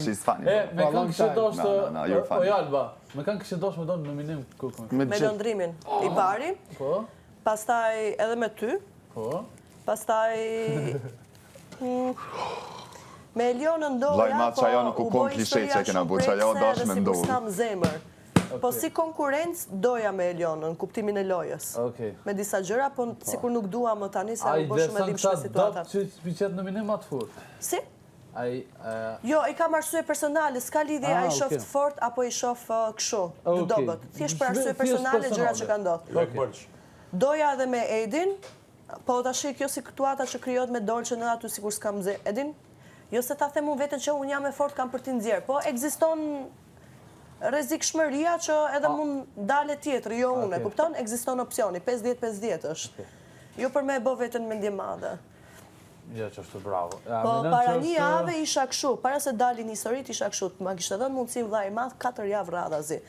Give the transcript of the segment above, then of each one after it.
She's funny. E, me Po, kanë long kishte time. dashtë, No, no, no, you're funny. o Alba, me kanë kishte dashtë me donë nominim kokë me Me Me gjithë. Londrimin, i pari, Po, pastaj edhe me ty, po. pastaj... Mm, Me Elionën Vllai doja, madh po që ajo nuk u u kon bë klishe historia që e kena shumë bu, që ajo prekse dash edhe me sikur ndodh. s'kam zemër. Po si konkurencë doja me Elionën, kuptimin e lojës. Okej. Me disa gjëra, po sikur nuk dua më tani se A u i bë shumë e vlerëson dhimbshme këta situata. dot që të qetë nominim ma të fort? Si? Ai, e, Jo, i kam arsye personale, s'ka lidhje Ah, a i shoh okej. të fort apo i shoh uh, kështu, të Okej. dobët. Thjesht për arsye Thjesht personale gjëra që personale. kanë ndodhur. Okej. Doja edhe me Edin, po tash kjo situata që krijohet me Dolçen edhe aty sikur s'kam nxjerr. Edin, jo se ta them unë veten që unë jam e fortë kam për t'i nxjerr, po ekziston rrezikshmëria që edhe mund dale tjetri, jo unë, e Okej. kupton? Ekziston opsioni, 50-50 është. Jo për me e bë veten mendjemadhe. Jo, që është bravo. Ja, Po mendon para që një është- jave isha kështu, para se dalin historit isha kështu, ma kishte dhënë mundësinë vllai i madh 4 javë radhazi.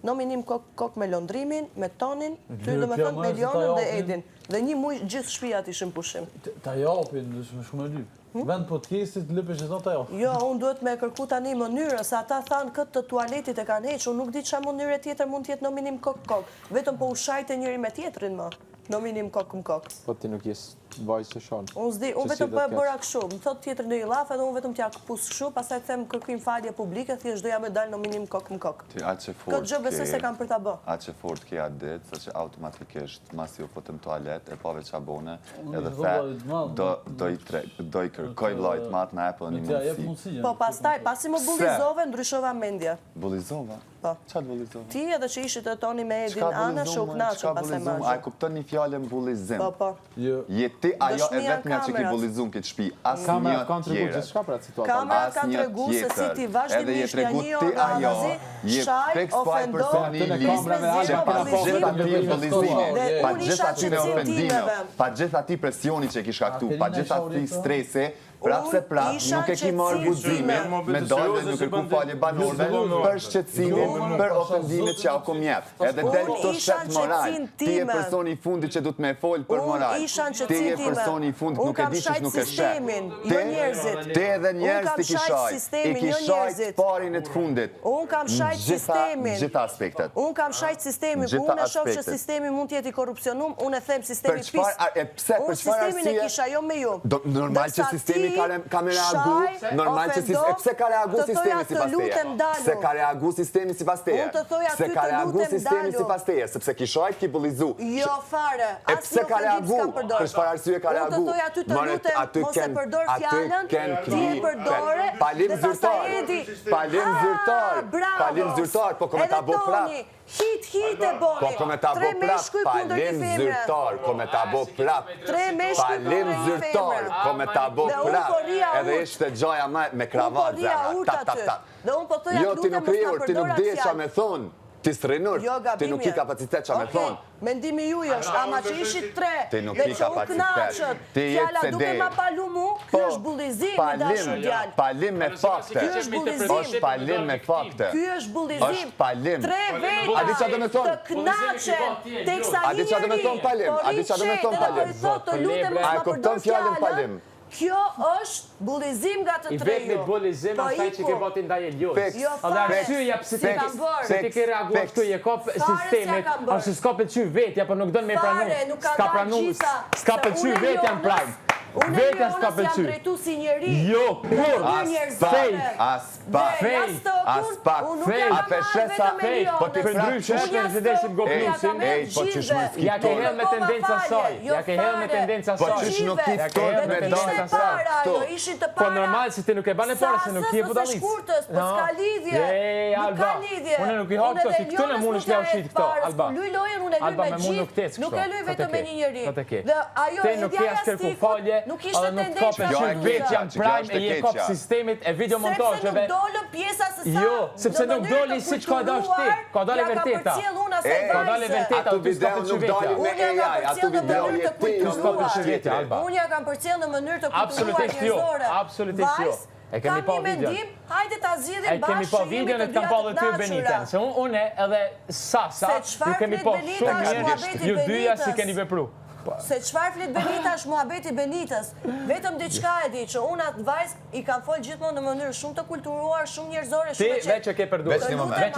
Nominim kok, kok me Londrimin, me Tonin, ty Lirë do me kjo thënë me më se ta Elionën dhe japin. Edin. Dhe një muj gjithë shtëpiat ishin pushim. T- Ta japin, do të shumë e lyp. Hm? Vend podcastit lypesh e ta japin. Jo, unë duhet me kërku tani mënyrën, se ata thanë këtë të tualetit e kanë heq, unë nuk di çfarë mënyre tjetër mund të jetë nominim kok kok. Vetëm po u shajte njëri me tjetrin më, nominim kok më kok. Po ti nuk jes vajzë që shanë. Unë s'di, unë Që vetëm si po e do të bëra kështu, më thot tjetër në i llaf edhe unë vetëm t'ja këpus kështu, pastaj them kërkim falje publike, thjesht doja me dal nominim kok më kok. Ti aq e fort Këtë gjë besoj ke- se kam për ta bë. Aq e fort ke atë ditë, sa që automatikisht masi u futëm toalet, e pave qa bone, Unë edhe i the, vëllait madh, do, do i tre, do i kërkoj vllait madh na jep edhe një T'ja jep mundësi. mundësi. Po pastaj, pasi më Pse? bullizove, ndryshova mendje. Bullizova? Po. Qa të bullizova? Ti edhe që ishit e Toni me Edin Çka Ana, që u bullizum, knaqën çka pastaj bullizum? më A e kupton një fjalën bullizim? Po, po. Jo. Je ti ajo e Dëshmia vetmja që ki kamerat. bullizum këtë shtëpi, asnjë Kamerat kanë tregu tjerë. gjithçka për atë situatë. Kamerat kanë Asnjë tregu se si tjetër. ti Edhe je vazhdimisht nga tregu një ti orë ajo, radhazi, je shaj, fiks po ai ofendo, personi i Atë në lis kamerave që Alba pa kena pa gjithë vetëm atij veprimet bullizimi, Dhe pa unë gjithë isha atyre qetësinë ofendimeve, timeve. pa gjithë atij presioni që e ki shkaktu, pa Adelina gjithë isha atij urrejtë? stresi, prapë se Unë prapë isha nuk e ki marrë qetësinë guximin time. me dalë dhe nuk kërku falje banorëve për shqetësimin, Jo, për pasha ofendimet që Zotin au kom jep. Edhe del Unë këto isha shet në moral. qetësinë Ti je time. personi i fundit që duhet me fol për Unë moral. isha në Ti je qetësinë time. personi i fundit, Unë nuk e kam di qysh shajt nuk e sheh. sistemin, jo njerëzit. Ti edhe Unë njerëz kam ti ki shajt shajt. I sistemin, ki jo shajt njerëzit. parin e të fundit. Unë kam shajt Në gjitha- sistemin. Gjitha aspektet. Unë kam shajt sistemin, ku Gjitha unë e shoh që aspektet. sistemi mund të jetë i korrupsionum, unë e them sistemi Për çfarë pis. e pse Unë për çfarë sistemin e arsye? kisha, jo me ju. Do, normal që Ndërsa sistemi ti ka, re, ka me reagu, shaj, normal që ofendo, sistemi, e pse ka reagu të thoja, sistemi të sipas teje? lutem dalu. Pse ka reagu sistemi sipas teje? Unë të thoja Pse ty, ka të reagu lutem sistemi dalu. sipas teje? Sepse ki shajt, ki bullizu. Jo fare, E asnjë pse ka ofendim reagu? s'kam përdor. Për çfarë arsye ka Unë reagu? të thoja ty të More, lutem, aty mos e ken- përdor aty fjalën, ken ti e kli- përdore, Palim dhe pastaj zyrtar. Edi. Palim Ah, zyrtar. bravo. Palim zyrtar, po ko me ta Edhe bo prap. Toni, Hit, hit e boni. Po ko me ta bo Tre prap, meshkuj kundër një palim femre. zyrtar, ko me ta bo prap. Tre meshkuj Palim kundër një zyrtar, femre. ko me ta bo Dhe unë prap. po rria Edhe urt. ishte gjaja ma me Unë po kravat rria zemra. urt Tap, tap, aty. tap. Dhe unë po thoja, Jo, ti lutem, nuk mos rri na urt, ti nuk përdor atë di qa fjalë. me thonë. Ti s'rinur, Jo, ti gabim nuk ki je. kapacitet qa me Okej, thonë. Mendimi juaj është, ama që ishit tre, Ti nuk dhe ki që u kapacitet. knaqët, Ti je fjala CD. duke ma palu mu, ky Po, është bullizim i dashur djalë. Palim me fakte. Ky është bullizim. Është palim me fakte. Ky është bullizim. Është palim. Tre veta A di qa do me thonë? të knaqen, teksa A di një qa do me njeri thonë palim? po A di qa do me rri thonë qetë edhe palim? po i thotë, të lutem mos A e ma kupton përdor fjalën fjalën, palim? Kjo është bullizim nga të I tre vetmi ju. bullizim Po është ai që iku. ke boti ndaj Elios. Fiks, Jo, Edhe fare, arsyeja pse si ti kam bërë. se ti ke reaguar Fiks, këtu je kop Fare sistemit, s'ja kam bërë. është s'ka pëlqy vetja, po nuk don me pranu. Fare, nuk ka S'ka dalë pranu, gjitha. s'ka se pëlqy unë e vetja në Elionës- prime. Unë e Vetja s'ka Elionës jam pëlqy. drejtu si njeri. Jo, kur? Në mënyrë As pak, njerëzore. as pak, Dhe jastëkun, as pak. unë nuk Fake. ja A kam pe marrë shesa- vetëm Fake. Elionës. Po ti Për ndryshe, Unë është presidenti jastëkun, Gopnusin. ja kam Ej, hedh po qysh gjithëve. mos ki Ja ke turp. hedh me tendenca saj, Jo ja ke hedh me fare. tendenca Po saj. qysh nuk ki Ja ke turp hedh me me dalë tendenca Ishte saj. para, këtu. jo, ishin të Po para. normal se ti nuk e ban e para se nuk je Sasës ose budallic. shkurtës, po s'ka lidhje. Je, Nuk Alba. ka lidhje. Unë nuk i hap Unë këto, edhe ti këtu në Elionës mund nuk është ja ja u shit hedh këto, parës. Alba. Kur luj lojën, unë e luj Alba, me me mu nuk gjithë, tec nuk kështu. e luj Sa të vetëm me ke, një njeri. sa të ke. Dhe ajo Te nuk hedhja ke as kërku jastikut falje, nuk ishte edhe nuk ka tendenca Jo, pëlqy e shkurtës. vetja keqja, në që kjo prime është e e je kop keqja. sistemit e video Sepse nuk montajeve. dolën pjesa se sa Jo, sepse në nuk mënyrë doli të siç ka dash ti, kulturuar, ka dalë ja kam vërteta. përcjell unë asaj E, Ka dalë vajze. vërteta, Ato ty s'ka video pëlqy nuk vetja. dalin me Unë ja kam AI, ato përcjell në video mënyrë je të ti, jo S'ka pëlqy kulturuar. vetja, Alba. Unë ja kam përcjell në mënyrë të kulturuar Absolutisht jo, njerëzore. absolutisht jo. Vajz, E kemi kam pa një videon. mendim, hajde ta zgjidhim E kemi bashkë pa që jemi videon të e të kam dyja pa të dhe ty kënaqura. Beniten, se unë, une edhe sa sa, Se ju çfarë kemi flet pa Benita shumë është mirë, muhabeti ju dyja si Benitës. keni vepru. Se çfarë flet Benita është muhabeti i Benitës. Vetëm diçka e di që unë atë vajzë i kam fol gjithmonë në mënyrë shumë të kulturuar, shumë njerëzore, Ti shumë e qetë. veç e ke përdorur. Veç një moment. Veç